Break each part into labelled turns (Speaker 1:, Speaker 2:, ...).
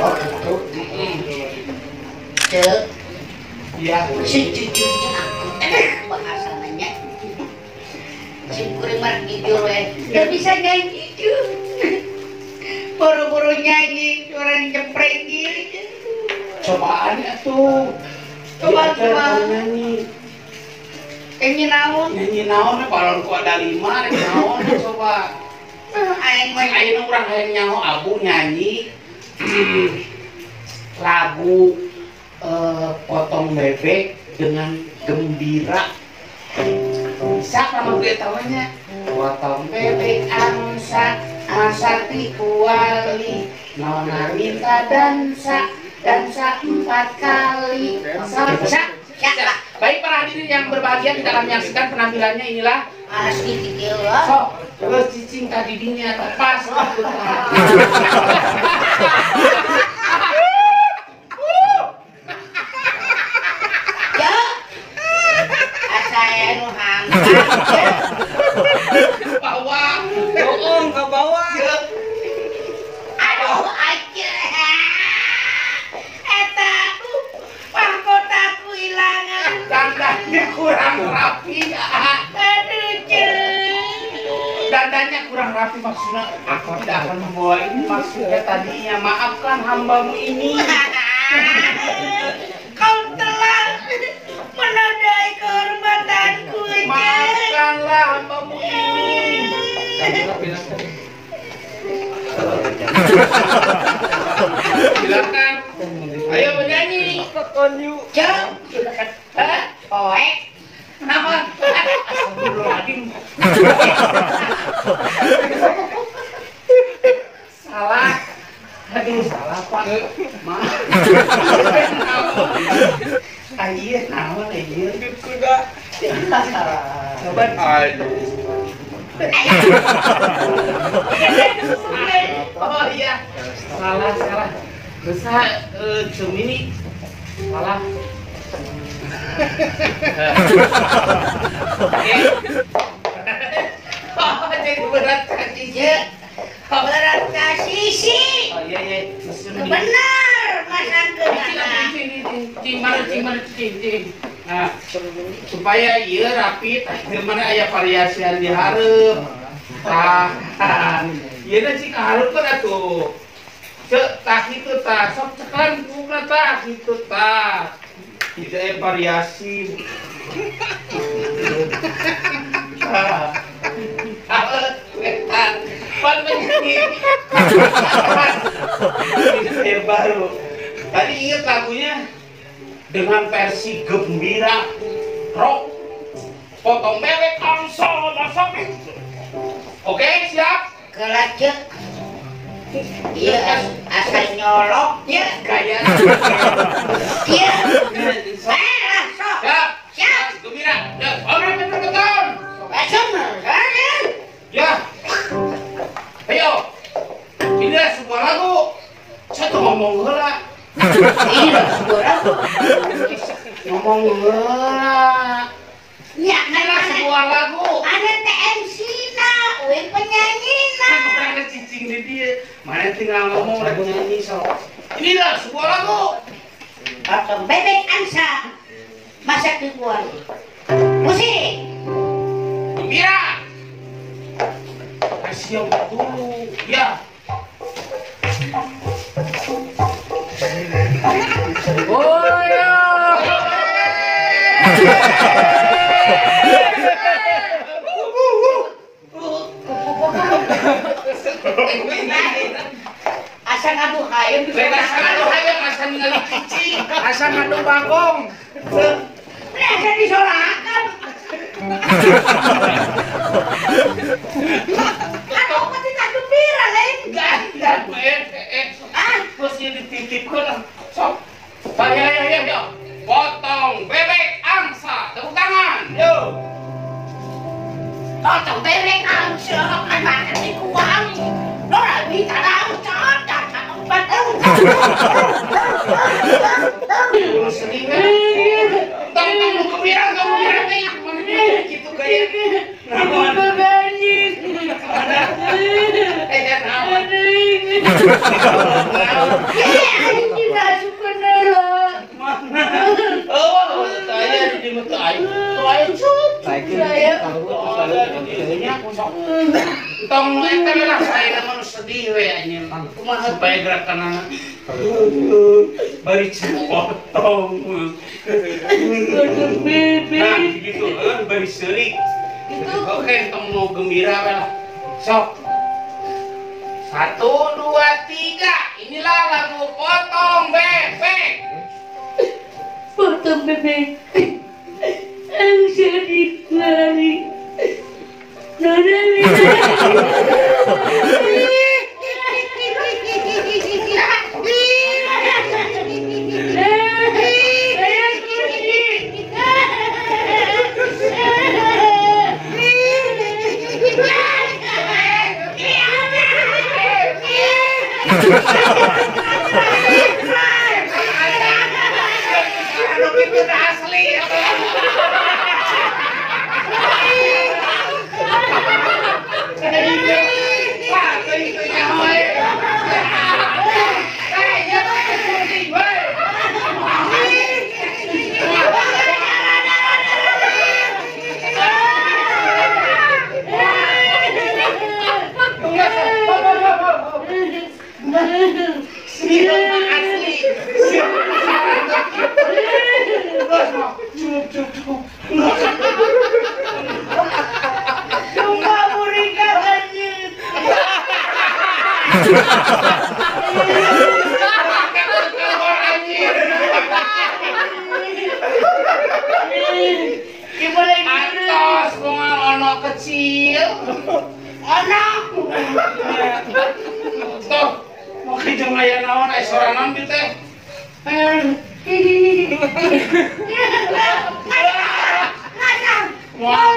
Speaker 1: Oh gitu. Cek.
Speaker 2: Iya.
Speaker 1: Sejujurnya aku bahasanya syukur mah jujur we. Gak bisa nyanyi cuy. Boro-boro nyanyi orang jempreng gini.
Speaker 2: Cobaan atuh.
Speaker 1: Coba
Speaker 2: nyanyi.
Speaker 1: Nyanyi naon?
Speaker 2: Nyanyi naon balonku ada 5 rek naon coba.
Speaker 1: Aing mah
Speaker 2: ayeuna urang hayang nyaho Abu nyanyi lagu potong bebek dengan gembira. Bisa kalau gue tawanya potong bebek angsa masak di kuali nona minta dansa dansa 4 kali. Bisa? Bisa. Baik para hadirin yang berbahagia, kita akan menyaksikan penampilannya inilah. Sok, terus cicing tadi dinya pas. Bawah, bohong ke bawah.
Speaker 1: Aduh aja, eta mahkotaku hilang.
Speaker 2: Dandannya kurang rapi.
Speaker 1: Aduh cuy.
Speaker 2: Dandannya kurang rapi maksudnya. Aku tidak akan membawa ini maksudnya tadinya. Maafkan hambamu ini.
Speaker 1: Kau telah menodai kehormatanku.
Speaker 2: Maafkanlah hambamu ini. Silakan. Ayo menyanyi.
Speaker 1: Cek. Poek.
Speaker 2: Kenapa? Astagfirullahaladzim. Salah. Aduh, salah Pak. Maaf. Ayo, naon ieu? Kuda. Coba. Aduh. Oh iya. Salah, salah. Besar cumi salah. Oh, jadi berat kakinya.
Speaker 1: Berat kaki sih.
Speaker 2: Oh iya iya.
Speaker 1: Benar, Mas Angga.
Speaker 2: Cing. Nah, supaya ieu rapi, mana aya variasian di hareup. Tah, ieu na cing kahareupeun atuh. Cek tah kitu tah, sok cekelan kukna tah kitu tah. Tidak ada variasi. Pan menyanyi. Tidak baru. Tadi ingat lagunya dengan versi gembira rock. Potong bebek angsa masak. Oke, siap?
Speaker 1: Kelacek. Iya, asal nyolok ya.
Speaker 2: Gaya.
Speaker 1: Iya. Sok.
Speaker 2: Siap.
Speaker 1: Siap.
Speaker 2: Gembira. Oke, betul. Ya. Ayo. Inilah sebuah lagu. Saya tuh ngomong heula.
Speaker 1: Inilah sebuah lagu.
Speaker 2: Ngomong heula.
Speaker 1: Ya,
Speaker 2: inilah sebuah lagu.
Speaker 1: Ada TMC na, uing penyanyi na.
Speaker 2: Mana cicing di dia. Mana tinggal ngomong lagu nyanyi sok. Inilah sebuah lagu.
Speaker 1: Potong bebek angsa. Masak di kuali. Musik.
Speaker 2: Gembira. Kasih dulu. Ya. Oh ya.
Speaker 1: Asa ngadu hayam,
Speaker 2: asa ngadu hayam, asa ningali cicing, asa ngadu bagong.
Speaker 1: Asa disolakan. Atuh pati tak gembira lain.
Speaker 2: Enggak, ah, terus ieu dititipkeun. Sok. Ya ya ya. Potong bebek angsa, tepuk tangan. Yo.
Speaker 1: Potong bebek angsa, makan di kuali. Nora minta angsa,
Speaker 2: gitu gaya. Supaya gerakan anak bari potong. Nah, gitu bari seurik. Oke, entong mau gembira lah. Sok. 1, 2, 3. Inilah lagu Potong Bebek.
Speaker 1: Potong bebek. Angsa dikuari. Nona
Speaker 2: Atos bunga ono kecil. Ono. Tuh, mau kijang aya naon aya sorangan bi teh. Wah,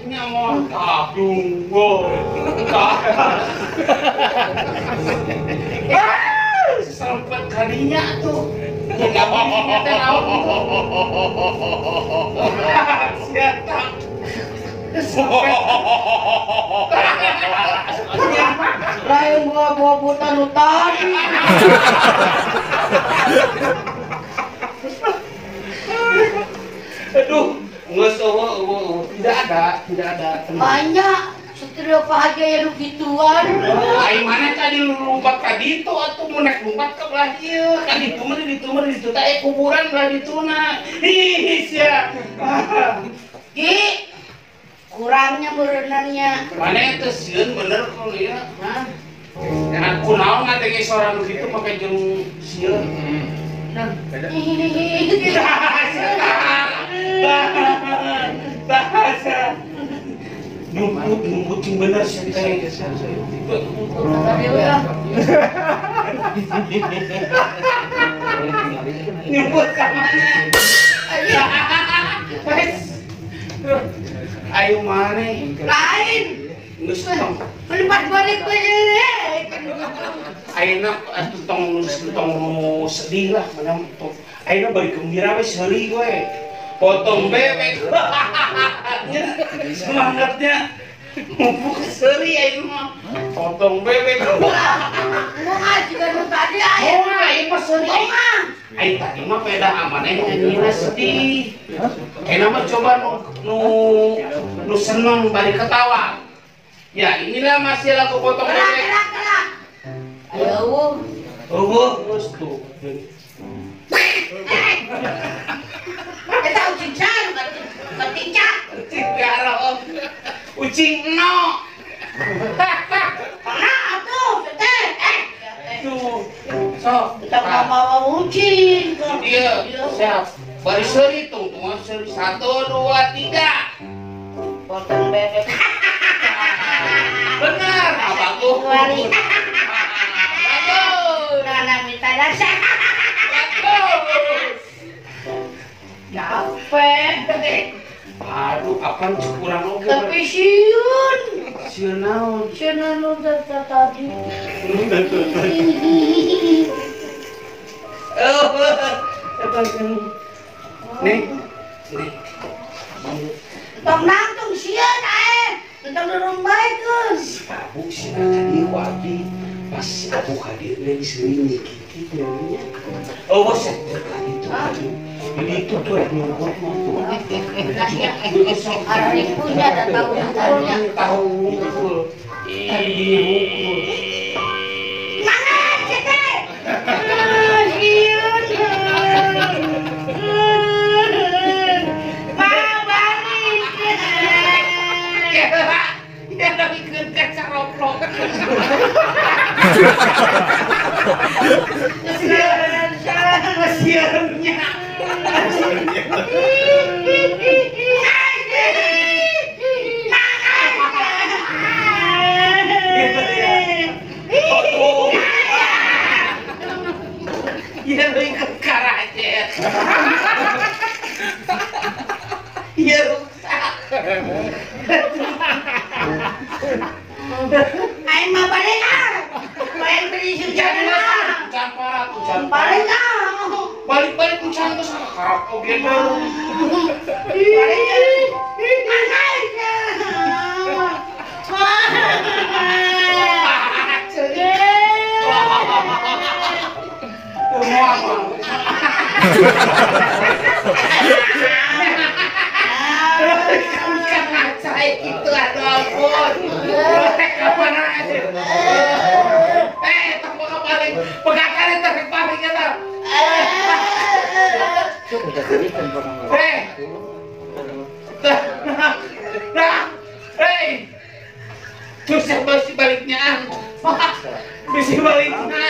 Speaker 2: nyamun kadung. Sempet kalinya tuh.
Speaker 1: Lain gua bawa nu tadi.
Speaker 2: Aduh, nggak tidak ada.
Speaker 1: Banyak. Satria bahagia ya lu gituan.
Speaker 2: Ai mana tadi lu lompat ka ditu atuh mun naik lompat ke belah ieu. Ka ditu mah ditu mah ditu teh kuburan belah dituna. Ih sia.
Speaker 1: Ki kurangnya berenangnya.
Speaker 2: Mana teh sieun bener kalau ieu. Hah? Jangan kunaon ngadenge sorang gitu make jeung sieun.
Speaker 1: Nah.
Speaker 2: Bahasa. Nyumput yang bener sih teh. Nyumput samanya. Ayo mana?
Speaker 1: Lain.
Speaker 2: Geus tong.
Speaker 1: Balik balik
Speaker 2: Ayeuna atuh tong sedih lah mana tong. Ayeuna bari gembira we seuri we. Potong bebek. Semangatnya mumpuk seri ayeuna mah. Potong bebek.
Speaker 1: Moal jiga nu tadi aya.
Speaker 2: Moal ieu mah seuri. Aing tadi mah peda amaneh nyanyina sedih. Ayeuna mah coba nu seneng bari ketawa. Ya, inilah masih lagu potong bebek.
Speaker 1: Ayo.
Speaker 2: Eueuh geus tuh.
Speaker 1: Eta ucing saru ketica.
Speaker 2: Ucing garo. Ucing eno.
Speaker 1: Nah atuh teh.
Speaker 2: Tuh. Sok,
Speaker 1: kita bawa ucing.
Speaker 2: Iya, siap. Bari seuri tung, seuri 1 2 3.
Speaker 1: Potong bebek.
Speaker 2: Benar, abaku.
Speaker 1: Bagus. Nana minta rasa.
Speaker 2: Bagus.
Speaker 1: Capek.
Speaker 2: Aduh, apaan kurang oge.
Speaker 1: Tapi sieun.
Speaker 2: Sieun naon?
Speaker 1: Sieun anu tadi.
Speaker 2: Oh, eta nih. Nih.
Speaker 1: Tong nangtung sieun ae. Tentang dorong bae geus.
Speaker 2: Si Abu si tadi ku abdi pas si Abu hadir neng seuring kiki nya. Oh, bos itu aduh. Jadi itu tuh yang nyumput mah tuh.
Speaker 1: Hari punya dan tahu hukulnya.
Speaker 2: Tahu hukul. Tadi hukul.
Speaker 1: Nang
Speaker 2: Iya rusak.
Speaker 1: Aing mah balik ah. Main beli
Speaker 2: Jangan
Speaker 1: sujan.
Speaker 2: Jangan parah, jangan
Speaker 1: Balik ah.
Speaker 2: Balik-balik kucang tuh sama karap oge baru.
Speaker 1: Balik.
Speaker 2: Itu aduh ampun. Kapan aja. Tong paling pegakan eta paling eta. Terus bisi baliknya. Bisi baliknya.